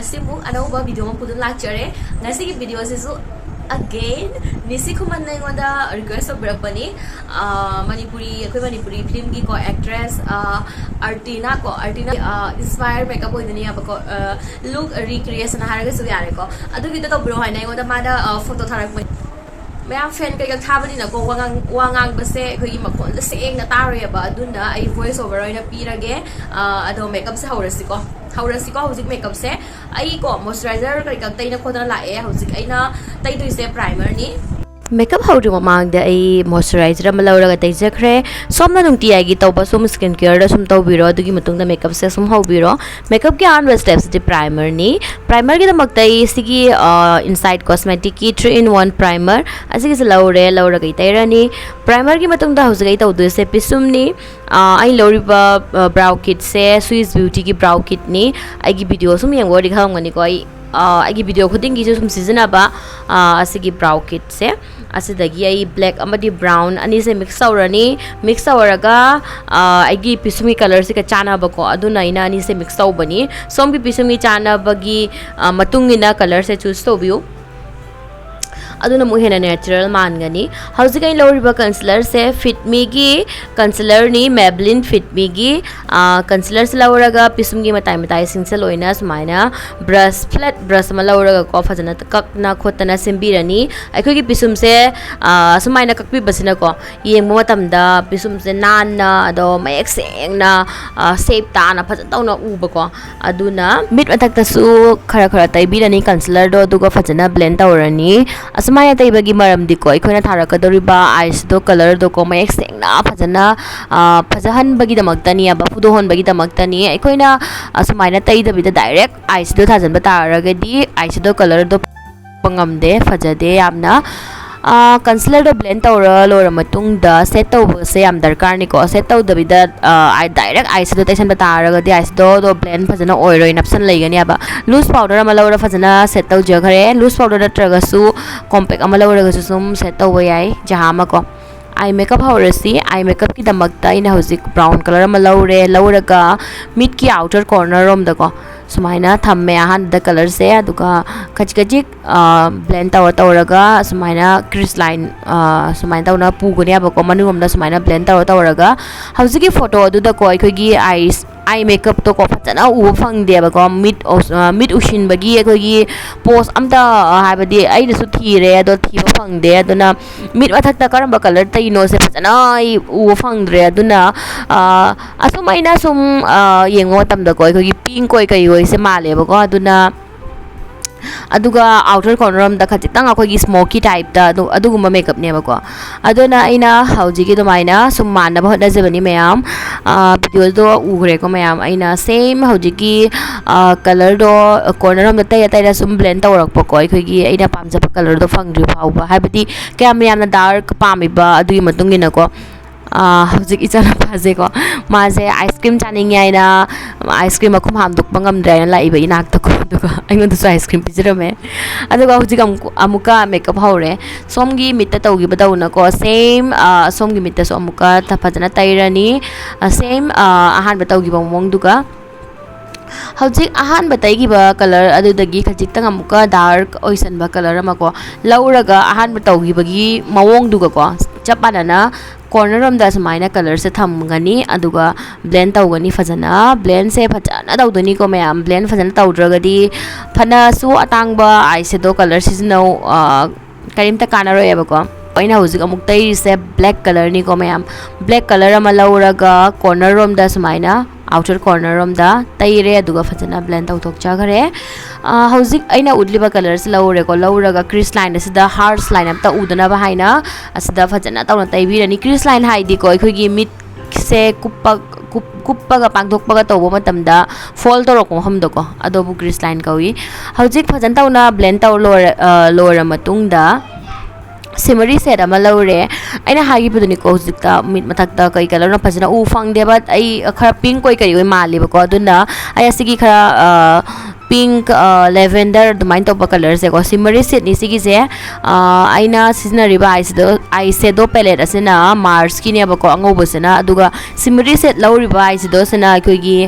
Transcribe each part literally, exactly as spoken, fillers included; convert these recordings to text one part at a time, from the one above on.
ꯉꯁꯤꯃꯨꯛ ꯑꯅꯧꯕ ꯚꯤꯗꯤꯑꯣ ꯑꯃ ꯄꯨꯗꯨꯅ ꯂꯥꯛꯆꯔꯦ꯫ ꯉꯁꯤꯒꯤ ꯚꯤꯗꯤꯑꯣꯁꯤꯁꯨ again ꯅꯤꯁꯤ ꯈꯨꯃꯟꯅ ꯑꯩꯉꯣꯟꯗ ꯔꯤꯀ꯭ꯋꯦꯁ ꯇꯧꯕꯤꯔꯛꯄꯅꯤ꯫ ꯑ, ꯃꯅꯤꯄꯨꯔꯤ, ꯑꯩꯈꯣꯏ ꯃꯅꯤꯄꯨꯔꯤ ꯐꯤꯂꯝꯒꯤꯀꯣ ꯑꯦꯛꯇ꯭ꯔꯦꯁ, ꯑ, ꯑꯥꯔꯇꯤꯅꯥ ꯀꯣ, ꯑꯥꯔꯇꯤꯅꯥ, ꯑ, ꯏꯟꯁꯄꯥꯌꯔ ꯃꯦꯀꯞ ꯑꯣꯏꯗꯣꯏꯅꯦꯕꯀꯣ, ꯑ, ꯂꯨꯛ ꯔꯤꯀ꯭ꯔꯤꯌꯦꯁꯟ ꯍꯥꯏꯔꯒꯁꯨ ꯌꯥꯔꯦꯀꯣ, ꯑꯗꯨꯒꯤꯗꯣ ꯇꯧꯕꯤꯔꯛꯑꯣ ꯍꯥꯏꯅ ꯑꯩꯉꯣꯟꯗ ꯃꯥꯅ, ꯑ, ꯐꯣꯇꯣ ꯊꯥꯔꯛꯄꯅꯤ꯫ ꯃꯌꯥꯝ ꯐꯦꯟ ꯀꯩꯀꯥ ꯊꯥꯕꯅꯤꯅꯀꯣ, ꯋꯥ ꯉꯥꯡ-, ꯋꯥ ꯉꯥꯡꯕꯁꯦ ꯑꯩꯈꯣꯏꯒꯤ ꯃꯈꯣꯟꯁꯦ ꯁꯦꯡꯅ ꯇꯥꯔꯣꯏꯑꯕ, ꯑꯗꯨꯅ ꯑꯩ ꯚꯣꯏꯁ ꯑꯣꯚꯔ ꯑꯣꯏꯅ ꯄꯤꯔꯒꯦ꯫ ꯑ, ꯑꯗꯣ ꯃꯦꯀꯞꯁꯦ ꯍꯧꯔꯁꯤꯀꯣ, ꯍꯧꯔꯁꯤꯀꯣ ꯍꯧꯖꯤꯛ ꯃꯦꯀꯞꯁꯦ꯫ ꯑꯩꯀꯣ ꯃꯣꯏꯆꯔꯥꯏꯖꯔ ꯀꯩꯀꯥ ꯇꯩꯅ ꯈꯣꯠꯇꯅ ꯂꯥꯛꯑꯦ꯫ ꯍꯧꯖꯤꯛ ꯑꯩꯅ ꯇꯩꯗꯣꯏꯁꯦ ꯄ꯭ꯔꯥꯏꯃꯔꯅꯤ꯫ ꯃꯦꯀꯞ ꯍꯧꯗ꯭ꯔꯤ ꯃꯃꯥꯡꯗ ꯑꯩ ꯃꯣꯏꯆꯔꯥꯏꯖꯔ ꯑꯃ ꯂꯧꯔꯒ ꯇꯩꯖꯈ꯭ꯔꯦ꯫ ꯁꯣꯝꯅ ꯅꯨꯡꯇꯤꯖꯥꯏꯒꯤ ꯇꯧꯕ ꯁꯨꯝ ꯁ꯭ꯀꯤꯟ ꯀꯦꯌꯔꯗ ꯁꯨꯝ ꯇꯧꯕꯤꯔꯣ, ꯑꯗꯨꯒꯤ ꯃꯇꯨꯡꯗ ꯃꯦꯀꯞꯁꯦ ꯁꯨꯝ ꯍꯧꯕꯤꯔꯣ꯫ ꯃꯦꯀꯞꯀꯤ ꯑꯍꯥꯟꯕ ꯁ꯭ꯇꯦꯞꯁꯤꯗꯤ ꯄ꯭ꯔꯥꯏꯃꯔꯅꯤ꯫ ꯄ꯭ꯔꯥꯏꯃꯔꯒꯤꯗꯃꯛꯇ ꯑꯩ ꯁꯤꯒꯤ, ꯑ, ꯏꯟꯁꯥꯏꯠ ꯀꯣꯁꯃꯦꯇꯤꯛꯀꯤ ꯊ꯭ꯔꯤ ꯏꯟ ꯋꯥꯟ ꯄ꯭ꯔꯥꯏꯃꯔ ꯑꯁꯤꯒꯤꯁꯦ ꯂꯧꯔꯦ, ꯂꯧꯔꯒ ꯑꯩ ꯇꯩꯔꯅꯤ꯫ ꯄ꯭ꯔꯥꯏꯃꯔꯒꯤ ꯃꯇꯨꯡꯗ ꯍꯧꯖꯤꯛ ꯑꯩ ꯇꯧꯗꯣꯏꯁꯦ ꯄꯤꯁꯨꯝꯅꯤ꯫ ꯑ, ꯑꯩ ꯂꯧꯔꯤꯕ, ꯑ, ꯕ꯭ꯔꯥꯎ ꯀꯤꯠꯁꯦ ꯁ꯭ꯋꯤꯁ ꯕ꯭ꯌꯨꯇꯤꯒꯤ ꯕ꯭ꯔꯥꯎ ꯀꯤꯠꯅꯤ꯫ ꯑꯩꯒꯤ ꯚꯤꯗꯤꯑꯣ ꯁꯨꯝ ꯌꯦꯡꯕ ꯑꯣꯏꯔꯗꯤ ꯈꯪꯉꯝꯒꯅꯤꯀꯣ, ꯑꯩ, ꯑ, ꯑꯩꯒꯤ ꯚꯤꯗꯤꯑꯣ ꯈꯨꯗꯤꯡꯒꯤꯁꯨ ꯁꯨꯝ ꯁꯤꯖꯤꯟꯅꯕ, ꯑ, ꯑꯁꯤꯒꯤ ꯕ꯭ꯔꯥꯎ ꯀꯤꯠꯁꯦ꯫ ꯑꯁꯤꯗꯒꯤ ꯑꯩ ꯕ꯭ꯂꯦꯛ ꯑꯃꯗꯤ ꯕ꯭ꯔꯥꯎꯟ ꯑꯅꯤꯁꯦ ꯃꯤꯛꯁ ꯇꯧꯔꯅꯤ꯫ ꯃꯤꯛꯁ ꯇꯧꯔꯒ, ꯑ, ꯑꯩꯒꯤ ꯄꯤꯁꯨꯝꯒꯤ ꯀꯂꯔꯁꯤꯒ ꯆꯥꯟꯅꯕꯀꯣ, ꯑꯗꯨꯅ ꯑꯩꯅ ꯑꯅꯤꯁꯦ ꯃꯤꯛꯁ ꯇꯧꯕꯅꯤ꯫ ꯁꯣꯝꯒꯤ ꯄꯤꯁꯨꯝꯒꯤ ꯆꯥꯟꯅꯕꯒꯤ, ꯑ, ꯃꯇꯨꯡ ꯏꯟꯅ ꯀꯂꯔꯁꯦ ꯆꯨꯁ ꯇꯧꯕꯤꯌꯨ꯫ ꯑꯗꯨꯅ ꯑꯃꯨꯛ ꯍꯦꯟꯅ ꯅꯦꯆꯔꯦꯜ ꯃꯥꯟꯒꯅꯤ꯫ ꯍꯧꯖꯤꯛ ꯑꯩꯅ ꯂꯧꯔꯤꯕ ꯀꯟꯁꯤꯂꯔꯁꯦ ꯐꯤꯠꯃꯤꯒꯤ ꯀꯟꯁꯤꯂꯔꯅꯤ, ꯃꯦꯕꯂꯤꯟ ꯐꯤꯠꯃꯤꯒꯤ꯫ ꯑ, ꯀꯟꯁꯤꯂꯔꯁꯦ ꯂꯧꯔꯒ ꯄꯤꯁꯨꯝꯒꯤ ꯃꯇꯥꯏ ꯃꯇꯥꯏꯁꯤꯡꯁꯦ ꯂꯣꯏꯅ ꯁꯨꯃꯥꯏꯅ ꯕ꯭ꯔꯁ, ꯐ꯭ꯂꯦꯠ ꯕ꯭ꯔꯁ ꯑꯃ ꯂꯧꯔꯒꯀꯣ, ꯐꯖꯅ ꯀꯛꯅ ꯈꯣꯠꯇꯅ ꯁꯦꯝꯕꯤꯔꯅꯤ꯫ ꯑꯩꯈꯣꯏꯒꯤ ꯄꯤꯁꯨꯝꯁꯦ, ꯑ, ꯁꯨꯃꯥꯏꯅ ꯀꯛꯄꯤꯕꯁꯤꯅꯀꯣ, ꯌꯦꯡꯕ ꯃꯇꯝꯗ ꯄꯤꯁꯨꯝꯁꯦ ꯅꯥꯟꯅ, ꯑꯗꯣ ꯃꯌꯦꯛ ꯁꯦꯡꯅ, ꯑ, ꯁꯦꯞ ꯇꯥꯅ ꯐꯖꯅ ꯇꯧꯅ ꯎꯕꯀꯣ꯫ ꯑꯗꯨꯅ ꯃꯤꯠ ꯃꯊꯛꯇꯁꯨ ꯈꯔ ꯈꯔ ꯇꯩꯕꯤꯔꯅꯤ ꯀꯟꯁꯤꯂꯔꯗꯣ, ꯑꯗꯨꯒ ꯐꯖꯅ ꯕ꯭ꯂꯦꯟ ꯇꯧꯔꯅꯤ꯫ ꯑꯁꯨꯃꯥꯏꯅ ꯇꯩꯕꯒꯤ ꯃꯔꯝꯗꯤꯀꯣ, ꯑꯩꯈꯣꯏꯅ ꯊꯥꯔꯛꯀꯗꯧꯔꯤꯕ ꯑꯥꯏꯁꯦꯗꯣ ꯀꯂꯔꯗꯣꯀꯣ, ꯃꯌꯦꯛ ꯁꯦꯡꯅ ꯐꯖꯅ, ꯑ, ꯐꯖꯍꯟꯕꯒꯤꯗꯃꯛꯇꯅꯤꯕ, ꯐꯨꯗꯣꯛꯍꯟꯕꯒꯤꯗꯃꯛꯇꯅꯤ꯫ ꯑꯩꯈꯣꯏꯅ ꯑꯁꯨꯃꯥꯏꯅ ꯇꯩꯗꯕꯤꯗ ꯗꯥꯏꯔꯦꯛ ꯑꯥꯏꯁꯦꯗꯣ ꯊꯥꯖꯤꯟꯕ ꯇꯥꯔꯒꯗꯤ ꯑꯥꯏꯁꯦꯗꯣ ꯀꯂꯔꯗꯣ ꯉꯝꯗꯦ, ꯐꯖꯗꯦ ꯌꯥꯝꯅ꯫ ꯑ, ꯀꯟꯁꯤꯂꯔꯗꯣ ꯕ꯭ꯂꯦꯟ ꯇꯧꯔ ꯂꯣꯏꯔ ꯃꯇꯨꯡꯗ ꯁꯦꯠ ꯇꯧꯕꯁꯦ ꯌꯥꯝ ꯗꯔꯀꯥꯔꯅꯤꯀꯣ꯫ ꯁꯦꯠ ꯇꯧꯗꯕꯤꯗ, ꯑ, ꯑꯥꯏ-, ꯗꯥꯏꯔꯦꯛ ꯑꯥꯏꯁꯦꯗꯣ ꯇꯩꯁꯟꯕ ꯇꯥꯔꯒꯗꯤ ꯑꯥꯏꯁꯦꯗꯣꯗꯣ ꯕ꯭ꯂꯦꯟ ꯐꯖꯅ ꯑꯣꯏꯔꯣꯏ, ꯅꯞꯁꯟ ꯂꯩꯒꯅꯦꯕ꯫ ꯂꯨꯁ ꯄꯥꯎꯗꯔ ꯑꯃ ꯂꯧꯔ ꯐꯖꯅ ꯁꯦꯠ ꯇꯧꯖꯈ꯭ꯔꯦ꯫ ꯂꯨꯁ ꯄꯥꯎꯗꯔ ꯅꯠꯇ꯭ꯔꯒꯁꯨ ꯀꯣꯝꯄꯦꯛ ꯑꯃ ꯂꯧꯔꯒꯁꯨ ꯁꯨꯝ ꯁꯦꯠ ꯇꯧꯕ ꯌꯥꯏ, ꯖꯍꯥ ꯑꯃ ꯀꯣ꯫ ꯑꯥꯏ ꯃꯦꯀꯞ ꯍꯧꯔꯁꯤ꯫ ꯑꯥꯏ ꯃꯦꯀꯞꯀꯤꯗꯃꯛꯇ ꯑꯩꯅ ꯍꯧꯖꯤꯛ ꯕ꯭ꯔꯥꯎꯟ ꯀꯂꯔ ꯑꯃ ꯂꯧꯔꯦ꯫ ꯂꯧꯔꯒ ꯃꯤꯠꯀꯤ ꯑꯥꯎꯇꯔ ꯀꯣꯔꯅꯔ ꯔꯣꯝꯗꯀꯣ, ꯁꯨꯃꯥꯏꯅ ꯊꯝꯃꯦ ꯑꯍꯥꯟꯕꯗ ꯀꯂꯔꯁꯦ, ꯑꯗꯨꯒ ꯈꯖꯤꯛ ꯈꯖꯤꯛ ꯕ꯭ꯂꯦꯟ ꯇꯧꯔ ꯇꯧꯔꯒ ꯁꯨꯃꯥꯏꯅ ꯀ꯭ꯔꯤꯁ ꯂꯥꯏꯟ ꯁꯨꯃꯥꯏꯅ ꯇꯧꯅ ꯄꯨꯒꯅꯦꯕꯀꯣ, ꯃꯅꯨꯡꯂꯣꯝꯗ ꯁꯨꯃꯥꯏꯅ ꯕ꯭ꯂꯦꯟ ꯇꯧꯔ ꯇꯧꯔꯒ ꯍꯧꯖꯤꯛꯀꯤ ꯐꯣꯇꯣ ꯑꯗꯨꯗꯀꯣ ꯑꯩꯈꯣꯏꯒꯤ ꯑꯥꯏꯁ ꯑꯥꯏ ꯃꯦꯀꯞꯇꯣꯀꯣ ꯐꯖꯅ ꯎꯕ ꯐꯪꯗꯦꯕꯀꯣ, ꯃꯤꯠ ꯃꯤꯠ ꯎꯁꯤꯟꯕꯒꯤ ꯑꯩꯈꯣꯏꯒꯤ ꯄꯣꯁ ꯑꯝꯇ, ꯍꯥꯏꯕꯗꯤ ꯑꯩꯅꯁꯨ ꯊꯤꯔꯦ ꯑꯗꯣ ꯊꯤꯕ ꯐꯪꯗꯦ꯫ ꯑꯗꯨꯅ ꯃꯤꯠ ꯃꯊꯛꯇ ꯀꯔꯝꯕ ꯀꯂꯔ ꯇꯩꯅꯣꯁꯦ ꯐꯖꯅ ꯑꯩ ꯎꯕ ꯐꯪꯗ꯭ꯔꯦ꯫ ꯑꯗꯨꯅ ꯑꯁꯨꯝ ꯑꯩꯅ ꯁꯨꯝ ꯌꯦꯡꯕ ꯃꯇꯝꯗꯀꯣ ꯑꯩꯈꯣꯏꯒꯤ ꯄꯤꯡ ꯑꯣꯏ ꯀꯩ ꯑꯣꯏꯁꯦ ꯃꯥꯜꯂꯦꯕꯀꯣ꯫ ꯑꯗꯨꯅ ꯑꯗꯨꯒ ꯑꯥꯎꯇꯔ ꯀꯣꯔꯅꯔ ꯑꯝꯗ ꯈꯖꯤꯛꯇꯪ ꯑꯩꯈꯣꯏꯒꯤ ꯁ꯭ꯃꯣꯀꯤ ꯇꯥꯏꯞꯇ ꯑꯗꯨ ꯑꯗꯨꯒꯨꯝꯕ ꯃꯦꯀꯞꯅꯦꯕꯀꯣ꯫ ꯑꯗꯨꯅ ꯑꯩꯅ ꯍꯧꯖꯤꯛꯀꯤ ꯑꯗꯨꯃꯥꯏꯅ ꯁꯨꯝ ꯃꯥꯟꯅꯕ ꯍꯣꯠꯅꯖꯕꯅꯤ ꯃꯌꯥꯝ꯫ ꯚꯤꯗꯤꯑꯣꯗꯣ ꯎꯈ꯭ꯔꯦꯀꯣ ꯃꯌꯥꯝ, ꯑꯩꯅ ꯁꯦꯝ ꯍꯧꯖꯤꯛꯀꯤ ꯀꯂꯔꯗꯣ ꯀꯣꯔꯅꯔ ꯑꯃꯗ ꯇꯩꯔ ꯇꯩꯔ ꯁꯨꯝ ꯕ꯭ꯂꯦꯟ ꯇꯧꯔꯛꯄꯀꯣ꯫ ꯑꯩꯈꯣꯏꯒꯤ ꯑꯩꯅ ꯄꯥꯝꯖꯕ ꯀꯂꯔꯗꯣ ꯐꯪꯗ꯭ꯔꯤ ꯐꯥꯎꯕ, ꯍꯥꯏꯕꯗꯤ ꯀꯌꯥꯝ ꯌꯥꯝꯅ ꯗꯥꯔꯛ ꯄꯥꯝꯃꯤꯕ ꯑꯗꯨꯒꯤ ꯃꯇꯨꯡ ꯏꯟꯅꯀꯣ꯫ ꯍꯧꯖꯤꯛ ꯏꯆꯥꯅꯨꯄꯥꯁꯦꯀꯣ, ꯃꯥꯁꯦ ꯑꯥꯏꯁ ꯀ꯭ꯔꯤꯝ ꯆꯥꯅꯤꯡꯉꯦ ꯍꯥꯏꯅ ꯑꯥꯏꯁ ꯀ꯭ꯔꯤꯝ ꯃꯈꯨꯝ ꯍꯥꯝꯗꯣꯛꯄ ꯉꯝꯗ꯭ꯔꯦ ꯍꯥꯏꯅ ꯂꯥꯛꯏꯕ ꯏꯅꯥꯛꯇꯀꯣ꯫ ꯑꯗꯨꯒ ꯑꯩꯉꯣꯟꯗꯁꯨ ꯑꯥꯏꯁ ꯀ꯭ꯔꯤꯝ ꯄꯤꯖꯔꯝꯃꯦ꯫ ꯑꯗꯨꯒ ꯍꯧꯖꯤꯛ ꯑꯃꯨꯛ ꯑꯃꯨꯛꯀ ꯃꯦꯀꯞ ꯍꯧꯔꯦ꯫ ꯁꯣꯝꯒꯤ ꯃꯤꯠꯇ ꯇꯧꯈꯤꯕꯗꯧꯅꯀꯣ, ꯁꯦꯝ ꯁꯣꯝꯒꯤ ꯃꯤꯠꯇꯁꯨ ꯑꯃꯨꯛꯀ ꯐꯖꯅ ꯇꯩꯔꯅꯤ꯫ ꯁꯦꯝ ꯑꯍꯥꯟꯕ ꯇꯧꯈꯤꯕ ꯃꯑꯣꯡꯗꯨꯒ꯫ ꯍꯧꯖꯤꯛ ꯑꯍꯥꯟꯕ ꯇꯩꯈꯤꯕ ꯀꯂꯔ ꯑꯗꯨꯗꯒꯤ ꯈꯖꯤꯛꯇꯪ ꯑꯃꯨꯛꯀ ꯗꯥꯔꯛ ꯑꯣꯏꯁꯟꯕ ꯀꯂꯔ ꯑꯃꯀꯣ ꯂꯧꯔꯒ, ꯑꯍꯥꯟꯕ ꯇꯧꯈꯤꯕꯒꯤ ꯃꯑꯣꯡꯗꯨꯒꯀꯣ ꯆꯞ ꯃꯥꯟꯅꯅ ꯀꯣꯔꯅꯔ ꯔꯣꯝꯗ ꯑꯁꯨꯃꯥꯏꯅ ꯀꯂꯔꯁꯦ ꯊꯝꯒꯅꯤ꯫ ꯑꯗꯨꯒ ꯕ꯭ꯂꯦꯟ ꯇꯧꯒꯅꯤ ꯐꯖꯅ꯫ ꯕ꯭ꯂꯦꯟꯁꯦ ꯐꯖꯅ ꯇꯧꯗꯣꯏꯅꯤꯀꯣ ꯃꯌꯥꯝ꯫ ꯕ꯭ꯂꯦꯟ ꯐꯖꯅ ꯇꯧꯗ꯭ꯔꯒꯗꯤ ꯐꯅꯁꯨ ꯑꯇꯥꯡꯕ ꯑꯥꯏ ꯁꯦꯗꯣ ꯀꯂꯔ ꯁꯤꯖꯤꯟꯅꯧ, ꯀꯔꯤꯝꯇ ꯀꯥꯟꯅꯔꯣꯏꯑꯕꯀꯣ꯫ ꯑꯩꯅ ꯍꯧꯖꯤꯛ ꯑꯃꯨꯛ ꯇꯩꯔꯤꯁꯦ ꯕ꯭ꯂꯦꯛ ꯀꯂꯔꯅꯤꯀꯣ ꯃꯌꯥꯝ꯫ ꯕ꯭ꯂꯦꯛ ꯀꯂꯔ ꯑꯃ ꯂꯧꯔꯒ ꯀꯣꯔꯅꯔ ꯔꯣꯝꯗ ꯁꯨꯃꯥꯏꯅ, ꯑꯥꯎꯇꯔ ꯀꯣꯔꯅꯔ ꯔꯣꯝꯗ ꯇꯩꯔꯦ, ꯑꯗꯨꯒ ꯐꯖꯅ ꯕ꯭ꯂꯦꯟ ꯇꯧꯊꯣꯛꯆꯈ꯭ꯔꯦ꯫ ꯍꯧꯖꯤꯛ ꯑꯩꯅ ꯎꯠꯂꯤꯕ ꯀꯂꯔꯁꯤ ꯂꯧꯔꯦꯀꯣ꯫ ꯂꯧꯔꯒ ꯀ꯭ꯔꯤꯁ ꯂꯥꯏꯟ ꯑꯁꯤꯗ ꯍꯥꯔꯁ ꯂꯥꯏꯟ ꯑꯝꯇ ꯎꯗꯅꯕ ꯍꯥꯏꯅ ꯑꯁꯤꯗ ꯐꯖꯅ ꯇꯧꯅ ꯇꯩꯕꯤꯔꯅꯤ꯫ ꯀ꯭ꯔꯤꯁ ꯂꯥꯏꯟ ꯍꯥꯏꯗꯤꯀꯣ ꯑꯩꯈꯣꯏꯒꯤ ꯃꯤꯠꯁꯦ ꯀꯨꯞꯄ ꯀꯨꯞꯄꯒ ꯄꯥꯡꯊꯣꯛꯄꯒ ꯇꯧꯕ ꯃꯇꯝꯗ ꯐꯣꯜ ꯇꯧꯔꯛꯄ ꯃꯐꯝꯗꯀꯣ, ꯑꯗꯨꯕꯨ ꯀ꯭ꯔꯤꯁ ꯂꯥꯏꯟ ꯀꯧꯏ꯫ ꯍꯧꯖꯤꯛ ꯐꯖꯅ ꯇꯧꯅ ꯕ꯭ꯂꯦꯟ ꯇꯧꯔ ꯂꯣꯏꯔ ꯂꯣꯏꯔ ꯃꯇꯨꯡꯗ ꯁꯤꯃꯔꯤ ꯁꯦꯠ ꯑꯃ ꯂꯧꯔꯦ꯫ ꯑꯩꯅ ꯍꯥꯏꯈꯤꯕꯗꯨꯅꯤꯀꯣ, ꯍꯧꯖꯤꯛꯇ ꯃꯤꯠ ꯃꯊꯛꯇ ꯀꯩ ꯀꯂꯔꯅꯣ ꯐꯖꯅ ꯎ ꯐꯪꯗꯦꯕ꯫ ꯑꯩ ꯈꯔ ꯄꯤꯡ ꯑꯣꯏ ꯀꯔꯤ ꯑꯣꯏ ꯃꯥꯜꯂꯦꯕꯀꯣ꯫ ꯑꯗꯨꯅ ꯑꯩ ꯑꯁꯤꯒꯤ ꯈꯔ ꯄꯤꯡ, ꯂꯦꯚꯦꯟꯗꯔ ꯑꯗꯨꯃꯥꯏꯅ ꯇꯧꯕ ꯀꯂꯔꯁꯦꯀꯣ, ꯁꯤꯃꯔꯤ ꯁꯦꯠꯅꯤ ꯁꯤꯒꯤꯁꯦ꯫ ꯑꯩꯅ ꯁꯤꯖꯤꯟꯅꯔꯤꯕ ꯑꯥꯏ ꯁꯦꯗꯣ, ꯑꯥꯏ ꯁꯦꯗꯣ ꯄꯦꯂꯦꯠ ꯑꯁꯤꯅ ꯃꯥꯔꯁꯀꯤꯅꯦꯕꯀꯣ, ꯑꯉꯧꯕꯁꯤꯅ꯫ ꯑꯗꯨꯒ ꯁꯤꯃꯔꯤ ꯁꯦꯠ ꯂꯧꯔꯤꯕ ꯑꯥꯏ ꯁꯦꯗꯣꯁꯤꯅ ꯑꯩꯈꯣꯏꯒꯤ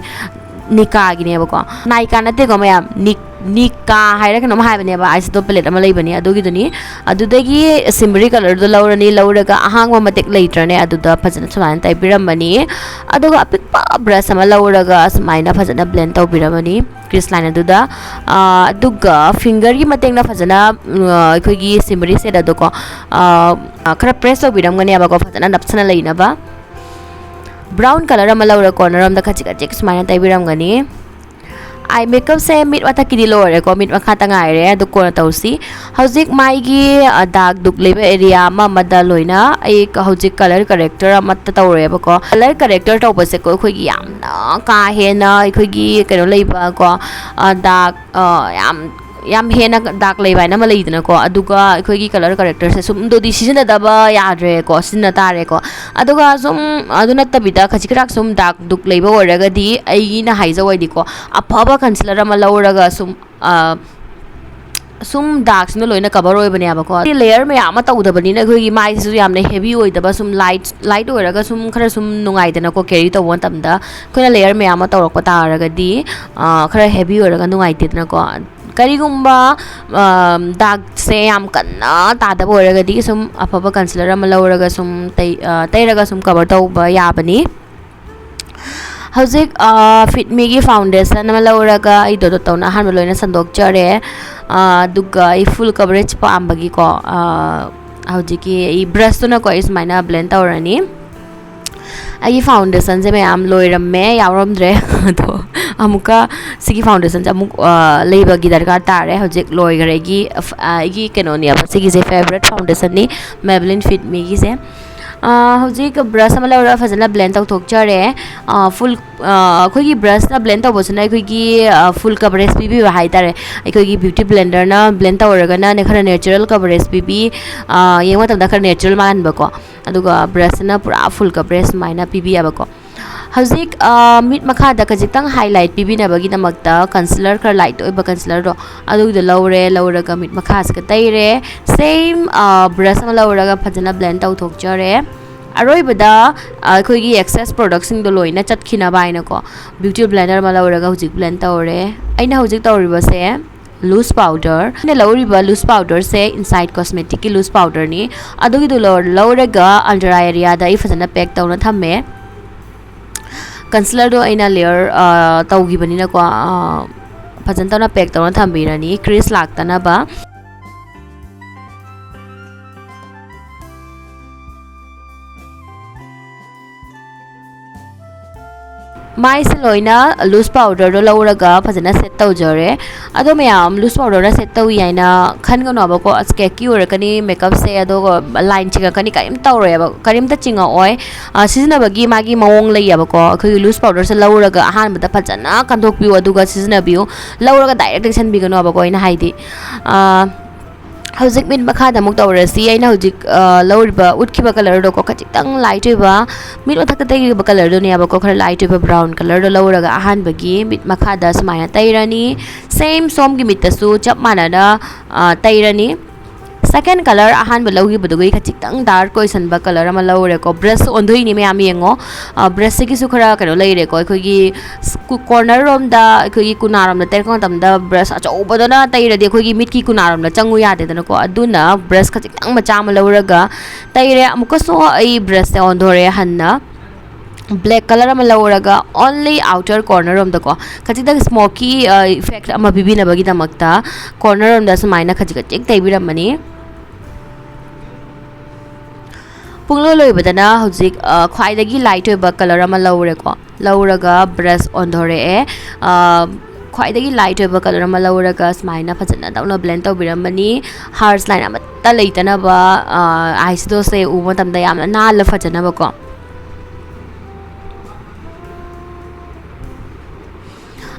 ꯅꯤꯀꯥꯒꯤꯅꯦꯕꯀꯣ, ꯅꯥꯏꯀꯥ ꯅꯠꯇꯦꯀꯣ ꯃꯌꯥꯝ, ꯅꯤꯛ ꯅꯤꯀꯥ ꯍꯥꯏꯔ ꯀꯩꯅꯣꯝ ꯍꯥꯏꯕꯅꯦꯕ, eyeshadow palette ꯑꯃ ꯂꯩꯕꯅꯦ ꯑꯗꯨꯒꯤꯗꯨꯅꯤ꯫ ꯑꯗꯨꯗꯒꯤ shimmery colourꯗꯣ ꯂꯧꯔꯅꯤ, ꯂꯧꯔꯒ ꯑꯍꯥꯡꯕ ꯃꯇꯦꯛ ꯂꯩꯇ꯭ꯔꯅꯦ, ꯑꯗꯨꯗ ꯐꯖꯅ ꯁꯨꯃꯥꯏꯅ ꯇꯩꯕꯤꯔꯝꯃꯅꯤ꯫ ꯑꯗꯨꯒ ꯑꯄꯤꯛꯄ brush ꯑꯃ ꯂꯧꯔꯒ ꯁꯨꯃꯥꯏꯅ ꯐꯖꯅ blend ꯇꯧꯕꯤꯔꯝꯃꯅꯤ crease line ꯑꯗꯨꯗ꯫ ꯑꯥ, ꯑꯗꯨꯒ fingerꯒꯤ ꯃꯇꯦꯡꯅ ꯐꯖꯅ, ꯎꯝ, ꯑꯩꯈꯣꯏꯒꯤ shimmery shade ꯑꯗꯣꯀꯣ, ꯑꯥ, ꯈꯔ press ꯇꯧꯕꯤꯔꯝꯒꯅꯦꯕꯀꯣ, ꯐꯖꯅ ꯅꯞꯁꯅ ꯂꯩꯅꯕ꯫ Brown colour ꯑꯃ ꯂꯧꯔ corner ꯑꯃꯗ ꯈꯖꯤꯛ ꯈꯖꯤꯛ ꯁꯨꯃꯥꯏꯅ ꯇꯩꯕꯤꯔꯝꯒꯅꯤ꯫ Eye makeupꯁꯦ ꯃꯤꯠ ꯃꯊꯛꯀꯤꯗꯤ ꯂꯣꯏꯔꯦꯀꯣ, ꯃꯤꯠ ꯃꯈꯥꯇ ꯉꯥꯏꯔꯦ, ꯑꯗꯨ ꯀꯣꯟꯅ ꯇꯧꯁꯤ꯫ ꯍꯧꯖꯤꯛ ꯃꯥꯏꯒꯤ, ꯑ, dark ꯗꯨꯛ ꯂꯩꯕ area ꯑꯃ ꯑꯃꯗ ꯂꯣꯏꯅ ꯑꯩ ꯍꯧꯖꯤꯛ colour corrector ꯑꯃꯠꯇ ꯇꯧꯔꯦꯕꯀꯣ꯫ Colour corrector ꯇꯧꯕꯁꯦꯀꯣ, ꯑꯩꯈꯣꯏꯒꯤ ꯌꯥꯝꯅ ꯀꯥ ꯍꯦꯟꯅ ꯑꯩꯈꯣꯏꯒꯤ ꯀꯩꯅꯣ ꯂꯩꯕꯀꯣ, ꯑ, dark, ꯑ, ꯌꯥꯝ, ꯌꯥꯝ ꯍꯦꯟꯅ dark ꯂꯩꯕ ꯍꯥꯏꯅ ꯑꯃ ꯂꯩꯗꯅꯀꯣ, ꯑꯗꯨꯒ ꯑꯩꯈꯣꯏꯒꯤ colour correctorꯁꯦ ꯁꯨꯝ ꯑꯗꯨꯗꯤ ꯁꯤꯖꯤꯟꯅꯗꯕ ꯌꯥꯗ꯭ꯔꯦꯀꯣ, ꯁꯤꯖꯤꯟꯅ ꯇꯥꯔꯦꯀꯣ꯫ ꯑꯗꯨꯒ ꯁꯨꯝ ꯑꯗꯨ ꯅꯠꯇꯕꯤꯗ ꯈꯖꯤꯛ ꯈꯔꯥꯛ ꯁꯨꯝ dark ꯗꯨꯛ ꯂꯩꯕ ꯑꯣꯏꯔꯒꯗꯤ ꯑꯩꯅ ꯍꯥꯏꯖꯧ ꯍꯥꯏꯗꯤꯀꯣ, ꯑꯐꯕ concealer ꯑꯃ ꯂꯧꯔꯒ ꯁꯨꯝ, ꯑ, ꯁꯨꯝ darkꯁꯤꯅ ꯂꯣꯏꯅ cover ꯑꯣꯏꯕꯅꯦꯕꯀꯣ꯫ Layer ꯃꯌꯥꯝ ꯑꯃ ꯇꯧꯗꯕꯅꯤꯅ ꯑꯩꯈꯣꯏꯒꯤ ꯃꯥꯏꯁꯤꯁꯨ ꯌꯥꯝꯅ heavy ꯑꯣꯏꯗꯕ, ꯁꯨꯝ light, light ꯑꯣꯏꯔꯒ ꯁꯨꯝ ꯈꯔ ꯁꯨꯝ ꯅꯨꯡꯉꯥꯏꯗꯅꯀꯣ carry ꯇꯧꯕ ꯃꯇꯝꯗ꯫ ꯑꯩꯈꯣꯏꯅ layer ꯃꯌꯥꯝ ꯑꯃ ꯇꯧꯔꯛꯄ ꯇꯥꯔꯒꯗꯤ, ꯑ, ꯈꯔ heavy ꯑꯣꯏꯔꯒ ꯅꯨꯡꯉꯥꯏꯇꯦꯗꯅꯀꯣ꯫ ꯀꯔꯤꯒꯨꯝꯕ, ꯑ, darkꯁꯦ ꯌꯥꯝ ꯀꯟꯅ ꯇꯥꯗꯕ ꯑꯣꯏꯔꯒꯗꯤ ꯁꯨꯝ ꯑꯐꯕ concealer ꯑꯃ ꯂꯧꯔꯒ ꯁꯨꯝ ꯇꯩ-, ꯑ, ꯇꯩꯔꯒ ꯁꯨꯝ cover ꯇꯧꯕ ꯌꯥꯕꯅꯤ꯫ ꯍꯧꯖꯤꯛ, ꯑ, Fit Meꯒꯤ foundation ꯑꯃ ꯂꯧꯔꯒ ꯑꯩ ꯗꯣꯗꯣ ꯇꯧꯅ ꯑꯍꯥꯟꯕ ꯂꯣꯏꯅ ꯁꯟꯗꯣꯛꯆꯔꯦ꯫ ꯑ, ꯑꯗꯨꯒ ꯑꯩ full coverage ꯄꯥꯝꯕꯒꯤꯀꯣ, ꯑ, ꯍꯧꯖꯤꯛꯀꯤ ꯑꯩ brushꯇꯨꯅꯀꯣ ꯑꯩ ꯁꯨꯃꯥꯏꯅ blend ꯇꯧꯔꯅꯤ꯫ ꯑꯩꯒꯤ foundationꯁꯦ ꯃꯌꯥꯝ ꯂꯣꯏꯔꯝꯃꯦ, ꯌꯥꯎꯔꯝꯗ꯭ꯔꯦ꯫ ꯑꯗꯣ ꯑꯃꯨꯛꯀ ꯁꯤꯒꯤ foundationꯁꯦ ꯑꯃꯨꯛ, ꯑ, ꯂꯩꯕꯒꯤ ꯗꯔꯀꯥꯔ ꯇꯥꯔꯦ꯫ ꯍꯧꯖꯤꯛ ꯂꯣꯏꯈꯔꯦ ꯑꯩꯒꯤ, ꯑ, ꯑꯩꯒꯤ ꯀꯩꯅꯣꯅꯦꯕ, ꯁꯤꯒꯤꯁꯦ favourite foundationꯅꯤ, Maybelline Fit Meꯒꯤꯁꯦ꯫ ꯑ, ꯍꯧꯖꯤꯛ brush ꯑꯃ ꯂꯧꯔꯒ ꯐꯖꯅ blend ꯇꯧꯊꯣꯛꯆꯔꯦ꯫ ꯑ, full, ꯑ, ꯑꯩꯈꯣꯏꯒꯤ brushꯅ blend ꯇꯧꯕꯁꯤꯅ ꯑꯩꯈꯣꯏꯒꯤ, ꯑ, full coverage ꯄꯤꯕꯤꯕ ꯍꯥꯏꯇꯥꯔꯦ꯫ ꯑꯩꯈꯣꯏꯒꯤ beauty blenderꯅ blend ꯇꯧꯔꯒꯅꯅꯦ ꯈꯔ natural coverage ꯄꯤꯕꯤ, ꯑ, ꯌꯦꯡꯕ ꯃꯇꯝꯗ ꯈꯔ natural ꯃꯥꯟꯍꯟꯕꯀꯣ꯫ ꯑꯗꯨꯒ brushꯅ ꯄꯨꯔꯥ full coverage ꯁꯨꯃꯥꯏꯅ ꯄꯤꯕꯤꯌꯦꯕꯀꯣ꯫ ꯍꯧꯖꯤꯛ, ꯑ, ꯃꯤꯠ ꯃꯈꯥꯗ ꯈꯖꯤꯛꯇꯪ highlight ꯄꯤꯕꯤꯅꯕꯒꯤꯗꯃꯛꯇ concealer, ꯈꯔ light ꯑꯣꯏꯕ concealerꯗꯣ ꯑꯗꯨꯒꯤꯗꯣ ꯂꯧꯔꯦ꯫ ꯂꯧꯔꯒ ꯃꯤꯠ ꯃꯈꯥꯁꯤꯒ ꯇꯩꯔꯦ꯫ Same, ꯑ, brush ꯑꯃ ꯂꯧꯔꯒ ꯐꯖꯅ blend ꯇꯧꯊꯣꯛꯆꯔꯦ꯫ ꯑꯔꯣꯏꯕꯗ ꯑꯩꯈꯣꯏꯒꯤ excess productꯁꯤꯡꯗꯣ ꯂꯣꯏꯅ ꯆꯠꯈꯤꯅꯕ ꯍꯥꯏꯅꯀꯣ, beauty blender ꯑꯃ ꯂꯧꯔꯒ ꯍꯧꯖꯤꯛ blend ꯇꯧꯔꯦ꯫ ꯑꯩꯅ ꯍꯧꯖꯤꯛ ꯇꯧꯔꯤꯕꯁꯦ loose powder꯫ ꯑꯩꯅ ꯂꯧꯔꯤꯕ loose powderꯁꯦ Insight Cosmeticꯀꯤ loose powderꯅꯤ꯫ ꯑꯗꯨꯒꯤꯗꯨ ꯂꯧ-, ꯂꯧꯔꯒ under eye areaꯗ ꯑꯩ ꯐꯖꯅ pack ꯇꯧꯅ ꯊꯝꯃꯦ꯫ Concealerꯗꯣ ꯑꯩꯅ layer, ꯑ, ꯇꯧꯈꯤꯕꯅꯤꯅꯀꯣ, ꯑ, ꯐꯖꯅ ꯇꯧꯅ pack ꯇꯧꯅ ꯊꯝꯕꯤꯔꯅꯤ, crease ꯂꯥꯛꯇꯅꯕ꯫ ꯃꯥꯏꯁꯦ ꯂꯣꯏꯅ loose powderꯗꯣ ꯂꯧꯔꯒ ꯐꯖꯅ set ꯇꯧꯖꯔꯦ꯫ ꯑꯗꯣ ꯃꯌꯥꯝ, loose powderꯅ set ꯇꯧꯏ ꯍꯥꯏꯅ ꯈꯟꯒꯅꯣꯕꯀꯣ, ꯑꯁ, cakey ꯑꯣꯏꯔꯛꯀꯅꯤ makeupꯁꯦ, ꯑꯗꯨꯒ line ꯆꯤꯡꯉꯛꯀꯅꯤ, ꯀꯔꯤꯝ ꯇꯧꯔꯣꯏꯕ, ꯀꯔꯤꯝꯇ ꯆꯤꯡꯉꯛꯑꯣꯏ꯫ ꯑ, ꯁꯤꯖꯤꯟꯅꯕꯒꯤ ꯃꯥꯒꯤ ꯃꯑꯣꯡ ꯂꯩꯌꯦꯕꯀꯣ꯫ ꯑꯩꯈꯣꯏꯒꯤ loose powderꯁꯦ ꯂꯧꯔꯒ ꯑꯍꯥꯟꯕꯗ ꯐꯖꯅ ꯀꯟꯊꯣꯛꯄꯤꯌꯨ, ꯑꯗꯨꯒ ꯁꯤꯖꯤꯟꯅꯕꯤꯌꯨ꯫ ꯂꯧꯔꯒ direct ꯇꯩꯁꯟꯕꯤꯒꯅꯣꯕꯀꯣ, ꯑꯩꯅ ꯍꯥꯏꯗꯤ꯫ ꯑ, ꯍꯧꯖꯤꯛ ꯃꯤꯠ ꯃꯈꯥꯗ ꯑꯃꯨꯛ ꯇꯧꯔꯁꯤ꯫ ꯑꯩꯅ ꯍꯧꯖꯤꯛ, ꯑ, ꯂꯧꯔꯤꯕ ꯎꯠꯈꯤꯕ colourꯗꯣꯀꯣ, ꯈꯖꯤꯛꯇꯪ light ꯑꯣꯏꯕ, ꯃꯤꯠ ꯃꯊꯛꯇ ꯇꯩꯈꯤꯕ colourꯗꯨꯅꯦꯕꯀꯣ, ꯈꯔ light ꯑꯣꯏꯕ brown colourꯗꯣ ꯂꯧꯔꯒ ꯑꯍꯥꯟꯕꯒꯤ ꯃꯤꯠ ꯃꯈꯥꯗ ꯁꯨꯃꯥꯏꯅ ꯇꯩꯔꯅꯤ꯫ Same ꯁꯣꯝꯒꯤ ꯃꯤꯠꯇꯁꯨ ꯆꯞ ꯃꯥꯟꯅꯅ, ꯑ, ꯇꯩꯔꯅꯤ꯫ Second colour, ꯑꯍꯥꯟꯕ ꯂꯧꯈꯤꯕꯗꯨꯒꯤ ꯈꯖꯤꯛꯇꯪ dark ꯑꯣꯏꯁꯟꯕ colour ꯑꯃ ꯂꯧꯔꯦꯀꯣ꯫ Brush ꯑꯣꯟꯊꯣꯛꯏꯅꯤ ꯃꯌꯥꯝ, ꯌꯦꯡꯉꯣ꯫ ꯑ, brushꯁꯤꯒꯤꯁꯨ ꯈꯔ ꯀꯩꯅꯣ ꯂꯩꯔꯦꯀꯣ, ꯑꯩꯈꯣꯏꯒꯤ ꯁ-, ꯀꯨ-, corner ꯔꯣꯝꯗ, ꯑꯩꯈꯣꯏꯒꯤ ꯀꯨꯅꯥꯔꯣꯝꯗ ꯇꯩꯔꯛꯄ ꯃꯇꯝꯗ brush ꯑꯆꯧꯕꯗꯨꯅ ꯇꯩꯔꯗꯤ ꯑꯩꯈꯣꯏꯒꯤ ꯃꯤꯠꯀꯤ ꯀꯨꯅꯥꯔꯣꯝꯗ ꯆꯪꯉꯨ ꯌꯥꯗꯦꯗꯅꯀꯣ꯫ ꯑꯗꯨꯅ brush ꯈꯖꯤꯛꯇꯪ ꯃꯆꯥ ꯑꯃ ꯂꯧꯔꯒ ꯇꯩꯔꯦ꯫ ꯑꯃꯨꯛꯀꯁꯨ ꯑꯩ brushꯁꯦ ꯑꯣꯟꯊꯣꯔꯛꯑꯦ ꯍꯟꯅ꯫ Black colour ꯑꯃ ꯂꯧꯔꯒ only outer corner ꯔꯣꯝꯗꯀꯣ, ꯈꯖꯤꯛꯇꯪ smoky, ꯑ, effect ꯑꯃ ꯄꯤꯕꯤꯅꯕꯒꯤꯗꯃꯛꯇ corner ꯔꯣꯝꯗ ꯁꯨꯃꯥꯏꯅ ꯈꯖꯤꯛ ꯈꯖꯤꯛ ꯇꯩꯕꯤꯔꯝꯃꯅꯤ꯫ ꯄꯨꯡꯂꯣꯏ ꯂꯣꯏꯕꯗꯅ ꯍꯧꯖꯤꯛ, ꯑ, ꯈ꯭ꯋꯥꯏꯗꯒꯤ light ꯑꯣꯏꯕ colour ꯑꯃ ꯂꯧꯔꯦꯀꯣ꯫ ꯂꯧꯔꯒ brush ꯑꯣꯟꯊꯣꯔꯛꯑꯦ꯫ ꯑ, ꯈ꯭ꯋꯥꯏꯗꯒꯤ light ꯑꯣꯏꯕ colour ꯑꯃ ꯂꯧꯔꯒ ꯁꯨꯃꯥꯏꯅ ꯐꯖꯅ ꯇꯧꯅ blend ꯇꯧꯕꯤꯔꯝꯃꯅꯤ꯫ Harsh line ꯑꯃꯠꯇ ꯂꯩꯇꯅꯕ, ꯑ, eyeshadowꯁꯦ ꯎꯕ ꯃꯇꯝꯗ ꯌꯥꯝꯅ ꯅꯥꯜꯂ ꯐꯖꯅꯕꯀꯣ꯫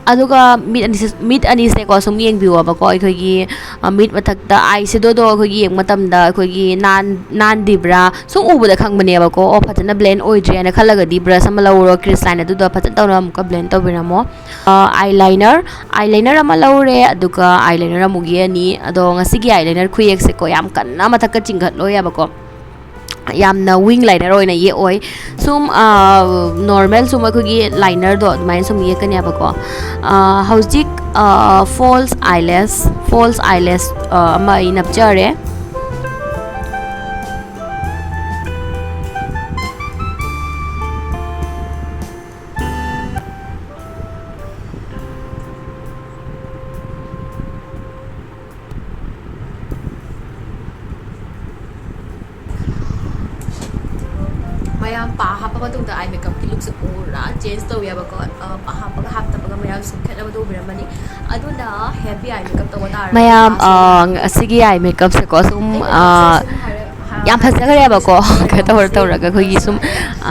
ꯑꯗꯨꯒ ꯃꯤꯠ ꯑꯅꯤꯁꯦ, ꯃꯤꯠ ꯑꯅꯤꯁꯦꯀꯣ ꯁꯨꯝ ꯌꯦꯡꯕꯤꯌꯣꯕꯀꯣ꯫ ꯑꯩꯈꯣꯏꯒꯤ, ꯑ, ꯃꯤꯠ ꯃꯊꯛꯇ eyeshadowꯗꯣ ꯑꯩꯈꯣꯏꯒꯤ ꯌꯦꯡꯕ ꯃꯇꯝꯗ ꯑꯩꯈꯣꯏꯒꯤ ꯅꯥꯟ-, ꯅꯥꯟꯗꯤꯕ꯭ꯔꯥ ꯁꯨꯝ ꯎꯕꯗ ꯈꯪꯕꯅꯦꯕꯀꯣ꯫ ꯑꯣ, ꯐꯖꯅ blend ꯑꯣꯏꯗ꯭ꯔꯦ ꯍꯥꯏꯅ ꯈꯜꯂꯒꯗꯤ brush ꯑꯃ ꯂꯧꯔꯣ, crease line ꯑꯗꯨꯗ ꯐꯖꯅ ꯇꯧꯅ ꯑꯃꯨꯛꯀ blend ꯇꯧꯕꯤꯔꯝꯃꯣ꯫ ꯑ, eyeliner, eyeliner ꯑꯃ ꯂꯧꯔꯦ, ꯑꯗꯨꯒ eyeliner ꯑꯃꯨꯛ ꯌꯦꯛꯑꯅꯤ꯫ ꯑꯗꯣ ꯉꯁꯤꯒꯤ eyeliner ꯈꯨꯌꯦꯛꯁꯦꯀꯣ ꯌꯥꯝ ꯀꯟꯅ ꯃꯊꯛꯀ ꯆꯤꯡꯈꯠꯂꯣꯏꯌꯦꯕꯀꯣ꯫ ꯌꯥꯝꯅ ꯋꯤꯡ ꯂꯥꯏꯅꯔ ꯑꯣꯏꯅ ꯌꯦꯛꯑꯣꯏ꯫ ꯁꯨꯝ ꯅꯣꯔꯃꯦꯜ ꯁꯨꯝ ꯑꯩꯈꯣꯏꯒꯤ ꯂꯥꯏꯅꯔꯗꯣ ꯑꯗꯨꯃꯥꯏꯅ ꯁꯨꯝ ꯌꯦꯛꯀꯅꯦꯕꯀꯣ꯫ ꯍꯧꯖꯤꯛ ꯐꯣꯜꯁ ꯑꯥꯏꯂꯦꯁ, ꯐꯣꯜꯁ ꯑꯥꯏꯂꯦꯁ ꯑꯃ ꯑꯩ ꯅꯞꯆꯔꯦ꯫ ꯃꯌꯥꯝ ꯄꯥ ꯍꯥꯞꯄ ꯃꯇꯨꯡꯗ ꯑꯥꯏ ꯃꯦꯀꯞꯀꯤ ꯂꯨꯛꯁꯦ ꯄꯨꯔꯥ ꯆꯦꯟꯖ ꯇꯧꯋꯦꯕꯀꯣ꯫ ꯑ, ꯄꯥ ꯍꯥꯞꯄꯒ ꯍꯥꯞꯇꯕꯒ ꯃꯌꯥꯝ ꯁꯨꯝ ꯈꯦꯠꯅꯕꯗꯣ ꯎꯕꯤꯔꯝꯃꯅꯤ꯫ ꯑꯗꯨꯅ ꯍꯦꯚꯤ ꯑꯥꯏ ꯃꯦꯀꯞ ꯇꯧꯕ ꯇꯥꯔꯗꯤ ꯃꯌꯥꯝ, ꯄꯥꯁꯦ ꯑ, ꯑꯁꯤꯒꯤ ꯑꯥꯏ ꯃꯦꯀꯞꯁꯦꯀꯣ ꯁꯨꯝ, ꯑꯩꯅ ꯑ, ꯄꯥꯁꯦ ꯁꯨꯝ ꯍꯥꯏꯔ-, ꯍꯥ-, ꯌꯥꯝ ꯍꯥꯏꯔ-, ꯐꯖꯈ꯭ꯔꯦꯕꯀꯣ꯫ ꯁꯨꯝ ꯀꯩꯅꯣ ꯇꯧꯔ ꯇꯧꯔꯒ ꯑꯩꯈꯣꯏꯒꯤ ꯁꯨꯝ,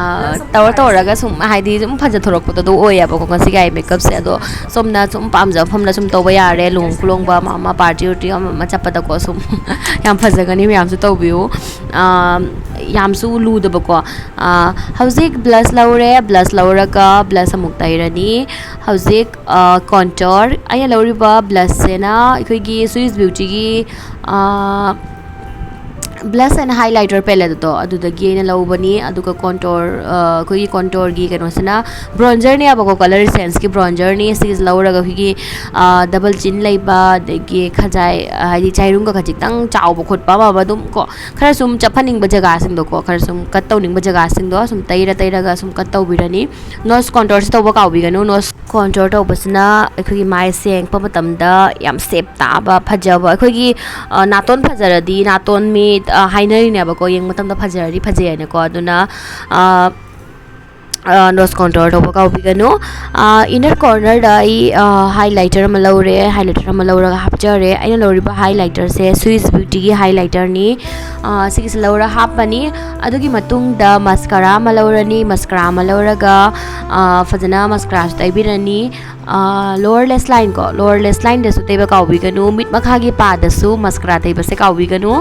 ꯑ, ꯁꯨꯝ ꯇꯧꯔ ꯇꯧꯔꯒ ꯁꯨꯝ ꯍꯥꯏꯗꯤ ꯁꯨꯝ ꯐꯖꯊꯣꯔꯛꯄꯗꯣ ꯑꯗꯨ ꯑꯣꯏꯌꯦꯕꯀꯣ ꯉꯁꯤꯒꯤ ꯑꯥꯏ ꯃꯦꯀꯞꯁꯦ꯫ ꯑꯗꯣ ꯁꯣꯝꯅ ꯁꯨꯝ ꯄꯥꯝꯖꯕ ꯃꯐꯝꯗ ꯁꯨꯝ ꯇꯧꯕ ꯌꯥꯔꯦ, ꯂꯨꯍꯣꯡ ꯈꯨꯂꯣꯡꯕ ꯑꯃ ꯑꯃ, ꯄꯥꯔꯇꯤ ꯎꯔꯇꯤ ꯑꯃ ꯑꯃ ꯆꯠꯄꯗꯀꯣ ꯁꯨꯝ꯫ ꯌꯥꯝ ꯐꯖꯒꯅꯤ, ꯃꯌꯥꯝꯁꯨ ꯇꯧꯕꯤꯌꯨ꯫ ꯑꯥ, ꯌꯥꯝꯁꯨ ꯂꯨꯗꯕꯀꯣ꯫ ꯑꯥ, ꯍꯧꯖꯤꯛ ꯕ꯭ꯂꯁ ꯂꯧꯔꯦ, ꯕ꯭ꯂꯁ ꯂꯧꯔꯒ ꯕ꯭ꯂꯁ ꯑꯃꯨꯛ ꯇꯩꯔꯅꯤ꯫ ꯍꯧꯖꯤꯛ, ꯑꯥ, ꯀꯣꯟꯇꯣꯔ, ꯑꯩꯅ ꯂꯧꯔꯤꯕ ꯕ꯭ꯂꯁꯁꯤꯅ ꯑꯩꯈꯣꯏꯒꯤ ꯁ꯭ꯋꯤꯁ ꯕ꯭ꯌꯨꯇꯤꯒꯤ, ꯑꯥ, ꯕ꯭ꯂꯁ ꯑꯦꯟ ꯍꯥꯏꯂꯥꯏꯇꯔ ꯄꯦꯂꯦꯠꯇꯣ ꯑꯗꯨꯗꯒꯤ ꯑꯩꯅ ꯂꯧꯕꯅꯤ꯫ ꯑꯗꯨꯒ ꯀꯣꯟꯇꯣꯔ, ꯑꯥ, ꯑꯩꯈꯣꯏꯒꯤ ꯀꯣꯟꯇꯣꯔꯒꯤ ꯀꯩꯅꯣꯁꯤꯅ ꯕ꯭ꯔꯣꯟꯖꯔꯅꯦꯕꯀꯣ, ꯀꯂꯔ ꯏꯁꯦꯟꯁꯀꯤ ꯕ꯭ꯔꯣꯟꯖꯔꯅꯤ꯫ ꯁꯤꯒꯤꯁꯦ ꯂꯧꯔꯒ ꯑꯩꯈꯣꯏꯒꯤ, ꯑꯥ, ꯗꯕꯜ ꯆꯤꯟ ꯂꯩꯕ, ꯑꯗꯒꯤ ꯈꯖꯥꯏ, ꯍꯥꯏꯗꯤ ꯆꯥꯏꯔꯨꯡꯒ ꯈꯖꯤꯛꯇꯪ ꯆꯥꯎꯕ ꯈꯣꯠꯄ ꯑꯃ ꯑꯃ ꯑꯗꯨꯝ ꯀꯣ, ꯈꯔ ꯁꯨꯝ ꯆꯞꯍꯟꯅꯤꯡꯕ ꯖꯒꯥꯁꯤꯡꯗꯣꯀꯣ, ꯈꯔ ꯁꯨꯝ ꯀꯠ ꯇꯧꯅꯤꯡꯕ ꯖꯒꯥꯁꯤꯡꯗꯣ ꯁꯨꯝ ꯇꯩꯔ ꯇꯩꯔꯒ ꯁꯨꯝ ꯀꯠ ꯇꯧꯕꯤꯔꯅꯤ꯫ ꯅꯣꯁ ꯀꯣꯟꯇꯣꯔꯁꯤ ꯇꯧꯕ ꯀꯥꯎꯕꯤꯒꯅꯨ꯫ ꯅꯣꯁ ꯀꯣꯟꯇꯣꯔ ꯇꯧꯕꯁꯤꯅ ꯑꯩꯈꯣꯏꯒꯤ ꯃꯥꯏꯁꯦ ꯌꯦꯡꯉꯛꯄ ꯃꯇꯝꯗ ꯌꯥꯝ ꯁꯦꯞ ꯇꯥꯕ, ꯐꯖꯕ, ꯑꯩꯈꯣꯏꯒꯤ, ꯑ, ꯅꯥꯇꯣꯟ ꯐꯖꯔꯗꯤ, ꯅꯥꯇꯣꯟ ꯃꯤꯠ, ꯑ, ꯍꯥꯏꯅꯔꯤꯅꯦꯕꯀꯣ, ꯌꯦꯡꯕ ꯃꯇꯝꯗ ꯐꯖꯔꯗꯤ ꯐꯖꯩ ꯍꯥꯏꯅꯀꯣ꯫ ꯑꯗꯨꯅ, ꯑ, ꯑ, ꯅꯣꯁ ꯀꯣꯟꯇꯣꯔ ꯇꯧꯕ ꯀꯥꯎꯕꯤꯒꯅꯨ꯫ ꯑ, ꯏꯟꯅꯔ ꯀꯣꯔꯅꯔꯗ ꯑꯩ, ꯑ, ꯍꯥꯏꯂꯥꯏꯇꯔ ꯑꯃ ꯂꯧꯔꯦ, ꯍꯥꯏꯂꯥꯏꯇꯔ ꯑꯃ ꯂꯧꯔꯒ ꯍꯥꯞꯆꯔꯦ꯫ ꯑꯩꯅ ꯂꯧꯔꯤꯕ ꯍꯥꯏꯂꯥꯏꯇꯔꯁꯦ ꯁ꯭ꯋꯤꯁ ꯕ꯭ꯌꯨꯇꯤꯒꯤ ꯍꯥꯏꯂꯥꯏꯇꯔꯅꯤ꯫ ꯑ, ꯁꯤꯒꯤꯁꯦ ꯂꯧꯔ ꯍꯥꯞꯄꯅꯤ꯫ ꯑꯗꯨꯒꯤ ꯃꯇꯨꯡꯗ ꯃꯁꯀꯔꯥ ꯑꯃ ꯂꯧꯔꯅꯤ꯫ ꯃꯁꯀꯔꯥ ꯑꯃ ꯂꯧꯔꯒ, ꯑ, ꯐꯖꯅ ꯃꯁꯀꯔꯥꯁꯨ ꯇꯩꯕꯤꯔꯅꯤ꯫ ꯑ, ꯂꯣꯋꯔ ꯂꯦꯁ ꯂꯥꯏꯟ ꯀꯣ, ꯂꯣꯋꯔ ꯂꯦꯁ ꯂꯥꯏꯟꯗꯁꯨ ꯇꯩꯕ ꯀꯥꯎꯕꯤꯒꯅꯨ꯫ ꯃꯤꯠ ꯃꯈꯥꯒꯤ ꯄꯥꯗꯁꯨ ꯃꯁꯀꯔꯥ ꯇꯩꯕꯁꯦ ꯀꯥꯎꯕꯤꯒꯅꯨ꯫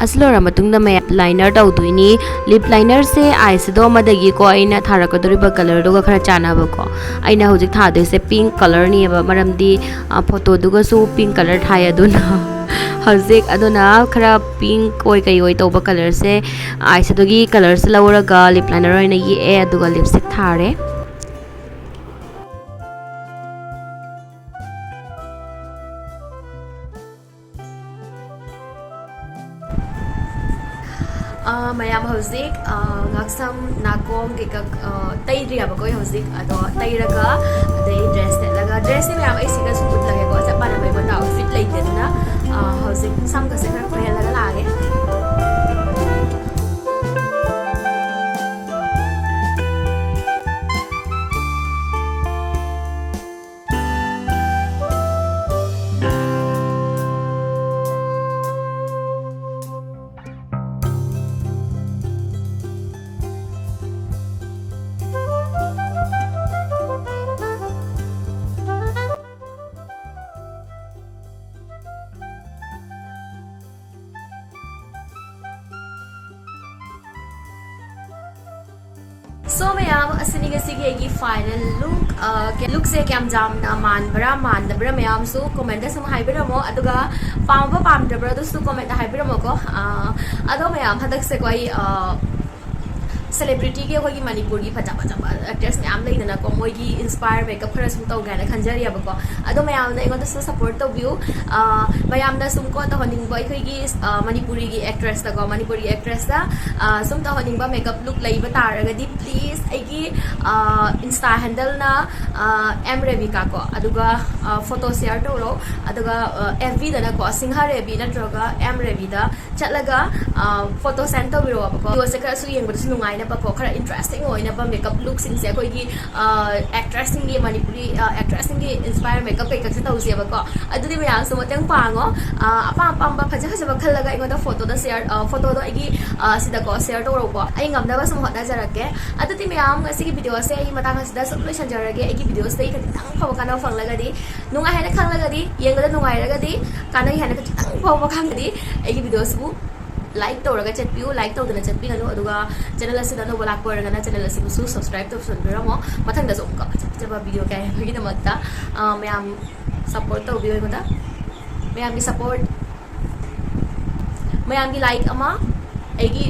ꯑꯁꯤ ꯂꯣꯏꯔ ꯃꯇꯨꯡꯗ ꯃꯌꯥꯝ ꯂꯥꯏꯅꯔ ꯇꯧꯗꯣꯏꯅꯤ꯫ ꯂꯤꯞ ꯂꯥꯏꯅꯔꯁꯦ ꯑꯥꯏ ꯁꯦꯗꯣ ꯑꯃꯗꯒꯤꯀꯣ ꯑꯩꯅ ꯊꯥꯔꯛꯀꯗꯧꯔꯤꯕ ꯀꯂꯔꯗꯨꯒ ꯈꯔ ꯆꯥꯟꯅꯕꯀꯣ꯫ ꯑꯩꯅ ꯍꯧꯖꯤꯛ ꯊꯥꯗꯣꯏꯁꯦ ꯄꯤꯡ ꯀꯂꯔꯅꯦꯕ, ꯃꯔꯝꯗꯤ, ꯑ, ꯐꯣꯇꯣꯗꯨꯒꯁꯨ ꯄꯤꯡ ꯀꯂꯔ ꯊꯥꯏ, ꯑꯗꯨꯅ ꯍꯧꯖꯤꯛ ꯑꯗꯨꯅ ꯈꯔ ꯄꯤꯡꯛ ꯑꯣꯏ ꯀꯩ ꯑꯣꯏ ꯇꯧꯕ ꯀꯂꯔꯁꯦ, ꯑꯥꯏꯁꯦꯗꯣꯒꯤ ꯀꯂꯔꯁꯦ ꯂꯧꯔꯒ ꯂꯤꯞ ꯂꯥꯏꯅꯔ ꯑꯣꯏꯅ ꯌꯦꯛꯑꯦ, ꯑꯗꯨꯒ ꯂꯤꯞꯁꯇꯤꯛ ꯊꯥꯔꯦ꯫ ꯑ, ꯃꯌꯥꯝ ꯍꯧꯖꯤꯛ, ꯑ, ꯉꯛꯁꯝ, ꯅꯥꯀꯣꯡ ꯀꯩꯀꯥ, ꯑ, ꯇꯩꯗ꯭ꯔꯤꯑꯕꯀꯣ ꯑꯩ ꯍꯧꯖꯤꯛ꯫ ꯑꯗꯣ ꯇꯩꯔꯒ, ꯑꯗꯩ ꯗ꯭ꯔꯦꯁ ꯁꯦꯠꯂꯒ, ꯗ꯭ꯔꯦꯁꯁꯦ ꯃꯌꯥꯝ ꯑꯩ ꯁꯤꯒꯁꯨ ꯎꯠꯂꯒꯦꯀꯣ, ꯆꯞ ꯃꯥꯟꯅꯕ ꯑꯩꯉꯣꯟꯗ ꯑꯥꯎꯠꯐꯤꯠ ꯂꯩꯇꯦ꯫ ꯑꯗꯨꯅ, ꯑ, ꯍꯧꯖꯤꯛ ꯁꯝꯒꯁꯦ ꯈꯔ ꯈꯣꯏꯍꯜꯂꯒ ꯂꯥꯛꯑꯒꯦ꯫ So ꯃꯌꯥꯝ, ꯑꯁꯤꯅꯤ ꯉꯁꯤꯒꯤ ꯑꯩꯒꯤ final look꯫ ꯑ, ꯀ-, lookꯁꯦ ꯀꯌꯥꯝ ꯌꯥꯝꯅ ꯃꯥꯟꯕ꯭ꯔꯥ ꯃꯥꯟꯗꯕ꯭ꯔꯥ ꯃꯌꯥꯝꯁꯨ commentꯇ ꯁꯨꯝ ꯍꯥꯏꯕꯤꯔꯝꯃꯣ, ꯑꯗꯨꯒ ꯄꯥꯝꯕ ꯄꯥꯝꯗꯕ꯭ꯔꯥ ꯑꯗꯨꯁꯨ commentꯇ ꯍꯥꯏꯕꯤꯔꯝꯃꯣꯀꯣ꯫ ꯑ, ꯑꯗꯣ ꯃꯌꯥꯝ, ꯍꯟꯗꯛꯁꯦꯀꯣ ꯑꯩ, ꯑ, celebrityꯒꯤ, ꯑꯩꯈꯣꯏꯒꯤ ꯃꯅꯤꯄꯨꯔꯒꯤ ꯐꯖ ꯐꯖꯕ actress ꯃꯌꯥꯝ ꯂꯩꯗꯅꯀꯣ, ꯃꯣꯏꯒꯤ inspire makeup ꯈꯔ ꯁꯨꯝ ꯇꯧꯒꯦ ꯍꯥꯏꯅ ꯈꯟꯖꯔꯤꯑꯕꯀꯣ꯫ ꯑꯗꯣ ꯃꯌꯥꯝꯅ ꯑꯩꯉꯣꯟꯗꯁꯨ support ꯇꯧꯕꯤꯌꯨ꯫ ꯑ, ꯃꯌꯥꯝꯅ ꯁꯨꯝ ꯀꯣ ꯇꯧꯍꯟꯅꯤꯡꯕ ꯑꯩꯈꯣꯏꯒꯤ, ꯑ, ꯃꯅꯤꯄꯨꯔꯤꯒꯤ actressꯇꯀꯣ, ꯃꯅꯤꯄꯨꯔꯤ actressꯇ, ꯑ, ꯁꯨꯝ ꯇꯧꯍꯟꯅꯤꯡꯕ makeup look ꯂꯩꯕ ꯇꯥꯔꯒꯗꯤ, please ꯑꯩꯒꯤ, ꯑ, Insta handleꯅ, ꯑ, M Revika ꯀꯣ, ꯑꯗꯨꯒ, ꯑ, photo share ꯇꯧꯔꯣ꯫ ꯑꯗꯨꯒ, ꯑ, FBꯗꯅꯀꯣ, ꯁꯤꯡꯍ ꯔꯦꯕꯤ ꯅꯠꯇ꯭ꯔꯒ M Reviꯗ ꯆꯠꯂꯒ, ꯑ, photo send ꯇꯧꯕꯤꯔꯛꯑꯣꯕꯀꯣ꯫ Videoꯁꯦ ꯈꯔꯁꯨ ꯌꯦꯡꯕꯗꯁꯨ ꯅꯨꯡꯉꯥꯏꯅꯕꯀꯣ, ꯈꯔ interesting ꯑꯣꯏꯅꯕ makeup lookꯁꯤꯡꯁꯦ ꯑꯩꯈꯣꯏꯒꯤ, ꯑ, actressꯁꯤꯡꯒꯤ, ꯃꯅꯤꯄꯨꯔꯤ, ꯑ, actressꯁꯤꯡꯒꯤ inspire makeup ꯀꯩꯀꯥꯁꯦ ꯇꯧꯁꯦꯕꯀꯣ꯫ ꯑꯗꯨꯗꯤ ꯃꯌꯥꯝꯁꯨ ꯃꯇꯦꯡ ꯄꯥꯡꯉꯣ꯫ ꯑ, ꯑꯄꯥꯝ ꯑꯄꯥꯝꯕ ꯐꯖ ꯐꯖꯕ ꯈꯜꯂꯒ ꯑꯩꯉꯣꯟꯗ photoꯗ share, ꯑ, photoꯗꯣ ꯑꯩꯒꯤ, ꯑ, ꯁꯤꯗꯀꯣ share ꯇꯧꯔꯛꯎꯀꯣ꯫ ꯑꯩ ꯉꯝꯅꯕ ꯁꯨꯝ ꯍꯣꯠꯅꯖꯔꯛꯀꯦ꯫ ꯑꯗꯨꯗꯤ ꯃꯌꯥꯝ, ꯉꯁꯤꯒꯤ videoꯁꯦ ꯑꯩ ꯃꯇꯥꯡ ꯑꯁꯤꯗ ꯁꯨꯝ ꯂꯣꯏꯁꯤꯟꯖꯔꯒꯦ꯫ ꯑꯩꯒꯤ videoꯁꯤꯗꯒꯤ ꯈꯤꯇꯪ ꯐꯕ ꯀꯥꯟꯅꯕ ꯐꯪꯂꯒꯗꯤ, ꯅꯨꯡꯉꯥꯏ ꯍꯥꯏꯅ ꯈꯪꯂꯒꯗꯤ, ꯌꯦꯡꯕꯗ ꯅꯨꯡꯉꯥꯏꯔꯒꯗꯤ, ꯀꯥꯟꯅꯩ ꯍꯥꯏꯅ ꯈꯤꯇꯪ ꯐꯥꯎꯕ ꯈꯪꯒꯗꯤ, ꯑꯩꯒꯤ videoꯁꯤꯕꯨ like ꯇꯧꯔꯒ ꯆꯠꯄꯤꯌꯨ꯫ Like ꯇꯧꯗꯅ ꯆꯠꯄꯤꯒꯅꯨ꯫ ꯑꯗꯨꯒ channel ꯑꯁꯤꯗ ꯑꯅꯧꯕ ꯂꯥꯛꯄ ꯑꯣꯏꯔꯒꯅ channel ꯑꯁꯤꯕꯨꯁꯨ subscribe ꯇꯧꯁꯟꯕꯤꯔꯝꯃꯣ꯫ ꯃꯊꯪꯗꯁꯨ ꯑꯃꯨꯛꯀ ꯐꯖ ꯐꯖꯕ video ꯀꯌꯥ ꯌꯦꯡꯕꯒꯤꯗꯃꯛꯇ, ꯑ, ꯃꯌꯥꯝ support ꯇꯧꯕꯤꯌꯨ ꯑꯩꯉꯣꯟꯗ꯫ ꯃꯌꯥꯝꯒꯤ support ꯃꯌꯥꯝꯒꯤ ꯂꯥꯏꯛ ꯑꯃ ꯑꯩꯒꯤ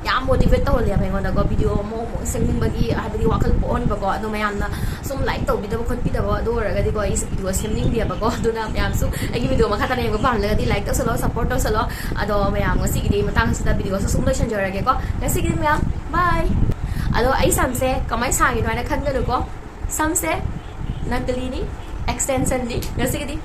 ꯌꯥꯝ ꯃꯣꯇꯤꯚꯦꯠ ꯇꯧꯍꯜꯂꯦꯕ ꯑꯩꯉꯣꯟꯗꯀꯣ, ꯚꯤꯗꯤꯑꯣ ꯑꯃꯨꯛ ꯑꯃꯨꯛ ꯁꯦꯝꯅꯤꯡꯕꯒꯤ ꯍꯥꯏꯕꯗꯤ ꯋꯥꯈꯜ ꯄꯣꯛꯍꯟꯕꯀꯣ꯫ ꯑꯗꯣ ꯃꯌꯥꯝꯅ ꯁꯨꯝ ꯂꯥꯏꯛ ꯇꯧꯕꯤꯗꯕ ꯈꯣꯠꯄꯤꯗꯕ ꯑꯗꯨ ꯑꯣꯏꯔꯒꯗꯤꯀꯣ, ꯑꯩꯁꯦ ꯚꯤꯗꯤꯑꯣ ꯁꯦꯝꯅꯤꯡꯗꯦꯕꯀꯣ꯫ ꯑꯗꯨꯅ ꯃꯌꯥꯝꯁꯨ ꯑꯩꯒꯤ ꯚꯤꯗꯤꯑꯣ ꯃꯈꯥ ꯇꯥꯅ ꯌꯦꯡꯕ ꯄꯥꯝꯂꯒꯗꯤ ꯂꯥꯏꯛ ꯇꯧꯁꯜꯂꯣ, ꯁꯞꯄꯣꯔꯠ ꯇꯧꯁꯜꯂꯣ꯫ ꯑꯗꯣ ꯃꯌꯥꯝ, ꯉꯁꯤꯒꯤꯗꯤ ꯃꯇꯥꯡꯁꯤꯗ ꯚꯤꯗꯤꯑꯣꯁꯨ ꯁꯨꯝ ꯂꯣꯏꯁꯤꯟꯖꯔꯒꯦꯀꯣ꯫ ꯉꯁꯤꯒꯤꯗꯤ ꯃꯌꯥꯝ ꯕꯥꯏ꯫ ꯑꯗꯣ ꯑꯩ ꯁꯝꯁꯦ ꯀꯃꯥꯏꯅ ꯁꯥꯡꯉꯤꯅꯣ ꯍꯥꯏꯅ ꯈꯟꯒꯅꯨꯀꯣ, ꯁꯝꯁꯦ ꯅꯀꯂꯤꯅꯤ, ꯑꯦꯛꯁꯇꯦꯟꯁꯟꯅꯤ꯫ ꯉꯁꯤꯒꯤꯗꯤ